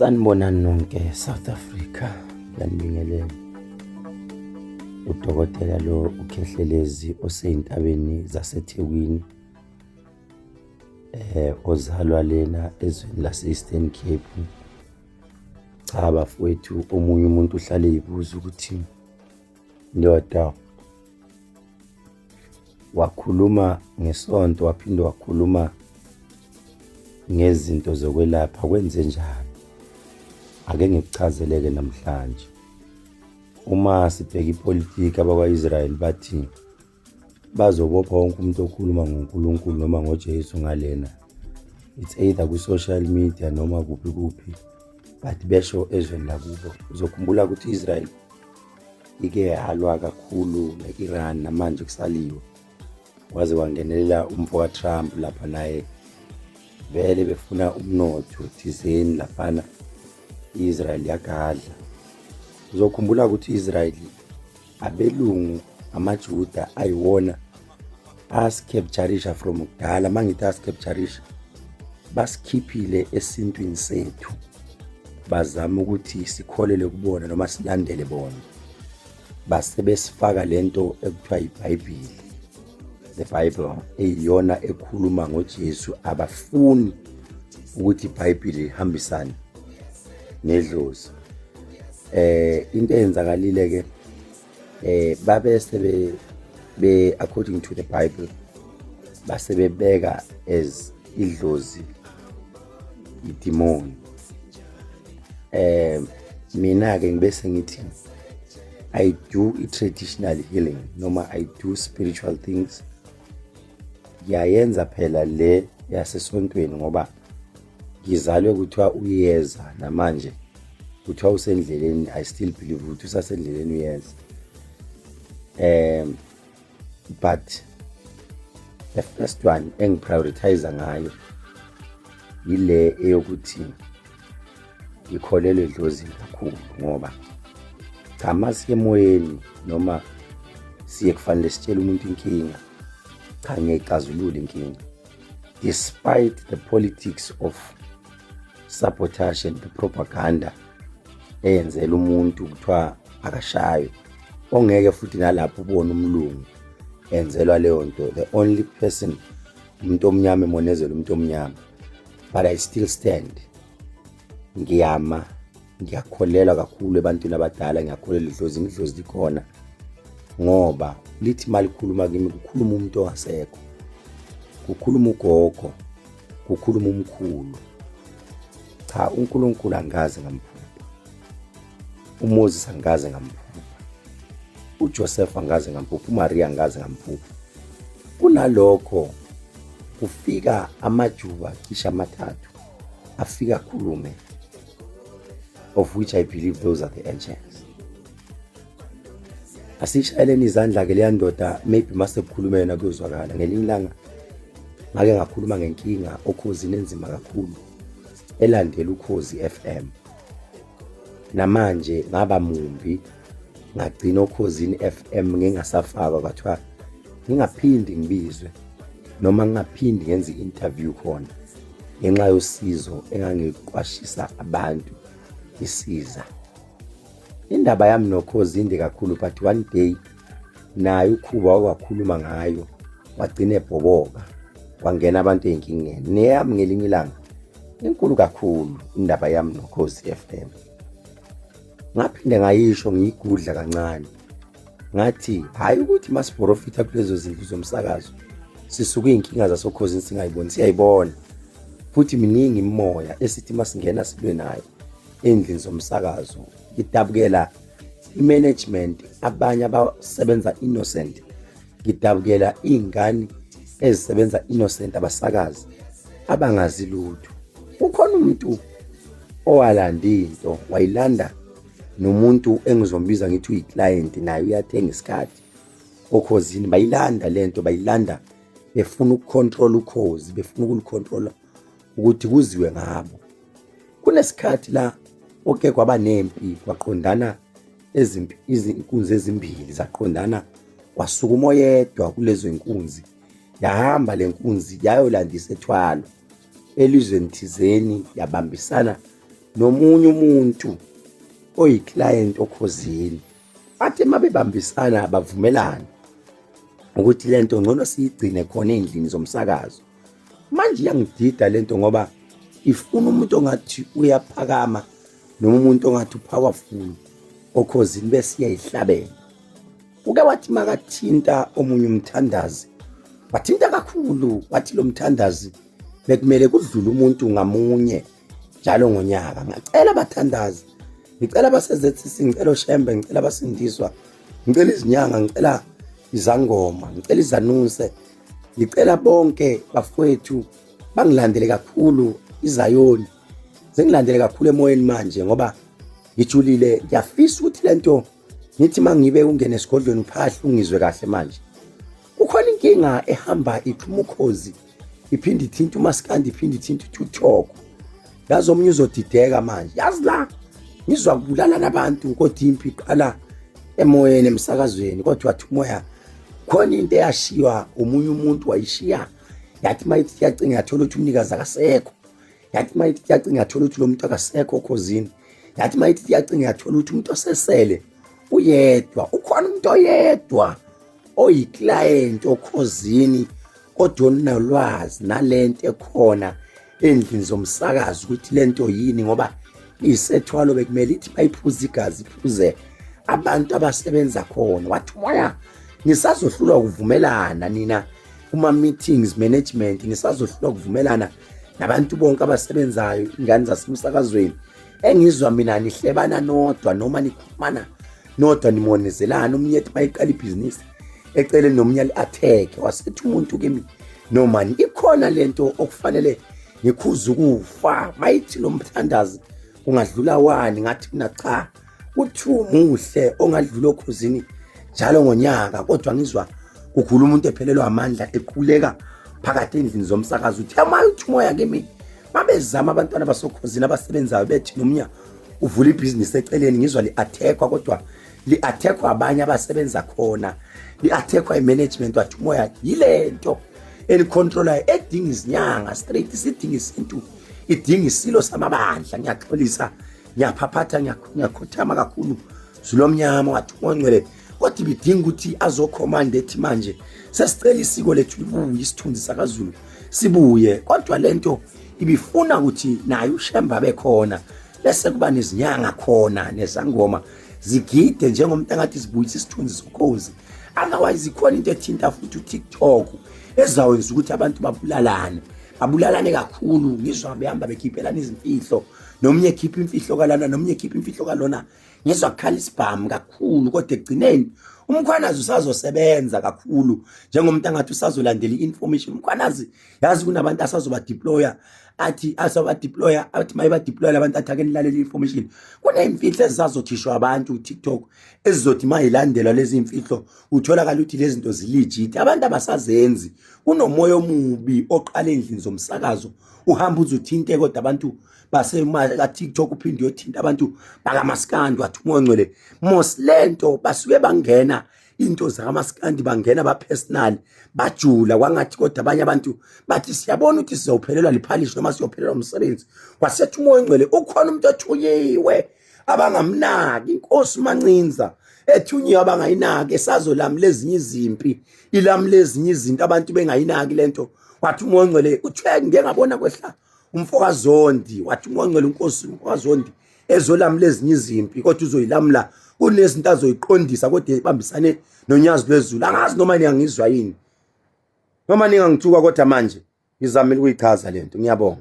Sanibonani nonke South Africa, ngiyanibingelela. Udokotela lo uKhehlelezi oseyintabeni zaseThekwini ozalwa lena ezweni lase-Eastern Cape. Cha bafowethu, omunye umuntu uhlale eyibuza ukuthi ndoda wakhuluma ngesonto waphinde wakhuluma ngezinto zokwelapha kwenze njani? Ake ngikuchazeleke namhlanje. Uma sibheka ipolitiki abakwa-Israyeli bathi bazobopha wonke umuntu okhuluma ngoNkulunkulu noma ngoJesu ngalena. It's either ku-social media noma kuphi kuphi, but besho ezweni lakubo. Uzokhumbula ukuthi i-Israel ike yalwa kakhulu ne-Iran, namanje kusaliwe, waze wangenelela umfo kaTrump lapha naye, vele befuna umnotho thizeni laphana, i-Israel yagadla. Uzokhumbula ukuthi i-Israel abelungu amaJuda ayiwona asicapturisha from kudala. Mangithi asicapturisha, basikhiphile esintwini sethu, bazama ukuthi sikholele kubona noma silandele bona, base besifaka lento ekuthiwa iBhayibheli, the Bible eyiyona ekhuluma ngoJesu. Abafuni ukuthi iBhayibheli lihambisane nedlozi. Into eyenzakalile ke, babe sebe be according to the Bible base bebeka as idlozi idimoni. Mina ke ngibese ngithi I do i-traditional healing noma I do spiritual things. Ngiyayenza phela le yasesontweni ngoba ngizalwe kuthiwa uyeza, namanje kuthiwa usendleleni. I still believe ukuthi usasendleleni, uyeza. But the first one engiprioritize ngayo yile eyokuthi ngikholelwe edlozini kakhulu, ngoba cha, masiye emoyeni noma siye kufanele sitshele umuntu inkinga, cha, ngiyayixazulula inkinga despite the politics of sabotage and the propaganda eyenzela umuntu kuthiwa akashayo, ongeke futhi nalapho ubone umlungu enzelwa leyo nto. The only person, umuntu omnyama emonezela umuntu omnyama. But I still stand, ngiyama, ngiyakholelwa kakhulu ebantwini abadala, ngiyakholelwa idlozini. Idlozi likhona ngoba lithi malikhuluma kimi, kukhuluma umuntu ongasekho, kukhuluma ugogo, kukhuluma umkhulu. Cha, uNkulunkulu angikaze ngamphupha, uMoses angikaze ngamphupha, uJoseph angikaze ngamphupha, uMaria angikaze ngamphupha. Kunalokho kufika amajuba cishe amathathu, afika akhulume, of which I believe those are the angels. Asishayeleni izandla-ke leya ndoda, maybe mase kukhulume yena kuyozwakala. Ngelinye ilanga ngake ngakhuluma ngenkinga oKhozini enzima kakhulu elandela uKhozi FM. Namanje ngaba mumbi, ngagcina oKhozini FM ngingasafakwa, kwathiwa ngingaphindi ngibizwe noma ngingaphindi ngenze i-interview khona ngenxa yosizo engangiqwashisa abantu ngisiza. Indaba yami noKhozi inde kakhulu, but one day naye uKhuba wakwakhuluma ngayo, wagcina ebhoboka, kwangena abantu ey'nkingeni. Neyami ngelinye ilanga inkulu kakhulu indaba yami noKhozi FM. Ngaphinde ngayisho ngiyigudla kancane, ngathi hhayi ukuthi masiprofitha kulezo zindlu zomsakazo sisuke iy'nkinga zasoKhozini singayiboni, siyayibona futhi miningi imimoya esithi masingena silwe nayo endlini zomsakazo. Ngidabukela i-management, abanye abasebenza innocent, ngidabukela iy'ngane ezisebenza innocent, abasakazi abangazi lutho. Kukhona umuntu owalanda into, wayilanda nomuntu engizombiza ngithi uyi-client, naye uyathenga isikhathi oKhozini. Bayilanda lento, bayilanda befuna ukucontrol uKhozi, befuna ukulicontrola ukuthi kuziwe ngabo. Kunesikhathi la oke kwaba nempi, kwaqondana ezimpi, izinkunzi ezimbili zaqondana, kwasukuma oyedwa kulezo inkunzi, yahamba le nkunzi yayolandisa ethwalo elizweni thizeni, yabambisana nomunye umuntu oyiclient okhozini. Bathi uma bebambisana bavumelana ukuthi lento ngcono siyigcine khona endlini zomsakazo. Manje iyangidida lento ngoba ifuna umuntu ongathi uyaphakama noma umuntu ongathi upowerful okhozini bese iyayihlabela. Uke wathi makathinta omunye umthandazi wathinta kakhulu, wathi lo mthandazi bekumele kudlule umuntu ngamunye njalo ngonyaka. Ngacela abathandazi, ngicela abase-ZCC, ngicela oShembe, ngicela abasindiswa, ngicela izinyanga, ngicela izangoma, ngicela izanuse, ngicela bonke bafowethu bangilandele kakhulu iZayoni, sengilandele kakhulu emoyeni manje ngoba ngijulile. Ngiyafisa ukuthi lento ngithi mangibe ungene esigodlweni uphahla ungizwe kahle. Manje kukhona inkinga ehamba ixhuma ukhozi, iphinde ithinta umaskandi, iphinde ithinta uTikTok. Yazi omunye uzodideka manje, yazi la ngizwa kubulalana abantu, kodwa impi iqala emoyeni emsakazweni. Kodwa wathi umoya khona into eyashiywa omunye umuntu, wayishiya yathi mayithi yacinga yathola ukuthi umnikazi akasekho, yathi mayithi yacinga yathola ukuthi lo muntu akasekho okhozini, yathi mayithi yacinga yathola ukuthi umuntu osesele uyedwa. Ukhona umuntu oyedwa oyiclient okhozini kodwa onolwazi nalento ekhona endlini zomsakazo ukuthi lento yini, ngoba isethwalo bekumele ithi bayiphuze igazi, iphuze abantu abasebenza khona. Wathi umoya nisazohlulwa ukuvumelana nina kuma-meetings management, nisazohlulwa ukuvumelana nabantu bonke abasebenzayo, ingane zasemsakazweni. Engizwa mina nihlebana nodwa noma nikhulumana nodwa, nimonizelana, omunye ethi mayiqala ibhizinisi eceleni nomunye ali-athekhe. Wasethi umuntu kimi, noma ikhona lento okufanele ngikhuze ukufa, mayithi lo mthandazi kungadlula wani. Ngathi mina cha, uthi umuhle ongadlula okhuzini njalo ngonyaka, kodwa ngizwa kugula umuntu ephelelwa amandla equleka phakathi endlini zomsakazo. Uthi amaye uthi umoya kimi babezama abantwana basokhozini abasebenzayo bethi nomnya uvula ibhizinisi eceleni, ngizwa li-athekwa, kodwa li-athekwa abanye abasebenza khona, li-athekwa i-management. Wathi umoya yile nto elicontrolayo edinga izinyanga straight, sidinga isintu, idinga isilo samabandla. Ngiyaxolisa, ngiyaphaphatha, ngiyakhothama kakhulu zulomnyama. Wathi ongcwele kodwa ibidinga ukuthi azokhomanda ethi manje sesicela isiko lethu libuye, isithunzi sakaZulu sibuye, kodwa lento ibifuna ukuthi naye uShemba bekhona, bese kuba nezinyanga khona nezangoma zigide njengomuntu angathi zibuyisa isithunzi sokhozi. Otherwise ikhona into ethinta futhi uTikTok ezawenza ukuthi abantu babulalane, babulalane kakhulu. Ngizwa behamba bekhiphelana izimfihlo, nomunye ekhipha imfihlo kalana, nomunye ekhipha imfihlo kalona, ngizwa kukhala isibhamu kakhulu. Kodwa ekugcineni uMkhwanazi usazosebenza kakhulu njengomuntu angathi usazolandela i-information. Umkhwanazi yazi kunabantu asazoba-deploya, athi asaba-deploya, athi maye ba-deploya labantu, athi ake nilalele i-information. Kuney'mfihlo ezisazokhishwa abantu ku-TikTok ezizothi uma yilandelwa lezi mfihlo utholakala ukuthi lezi zinto zilegit, abantu abasazenzi. Kunomoya omubi oqala endlini zomsakazo uhamba uze uthinte kodwa abantu basema-TikTok, uphinde uyothinta abantu bakamaskandi. Wathi umoya ongcwele mos lento basuke bangena into zakamaskandi, bangena ba-personal, bajula kwangathi, kodwa abanye abantu bathi siyabona ukuthi sizophelelwa liphalishi noma siyophelelwa umsebenzi. Wasethi umoya ongcwele ukhona umuntu othunyiwe abangamnaki, inkosi Mancinza ethunyiwe abangayinaki, esazolamula ezinye izimpi, ilamula ezinye izinto abantu bengayinaki lento. Wathi umoya ongcwele kuthiwe ngike ngabona kwehla umfokaZondi. Wathi umoya ongcwele inkosi umfokaZondi ezolamula ezinye izimpi, kodwa uzoyilamula kunezinto azoyiqondisa, kodwa ibambisane nonyazi lwezulu. Angazi noma niyangizwa yini noma ningangithuka, kodwa manje ngizamile ukuyichaza lento. Ngiyabonga.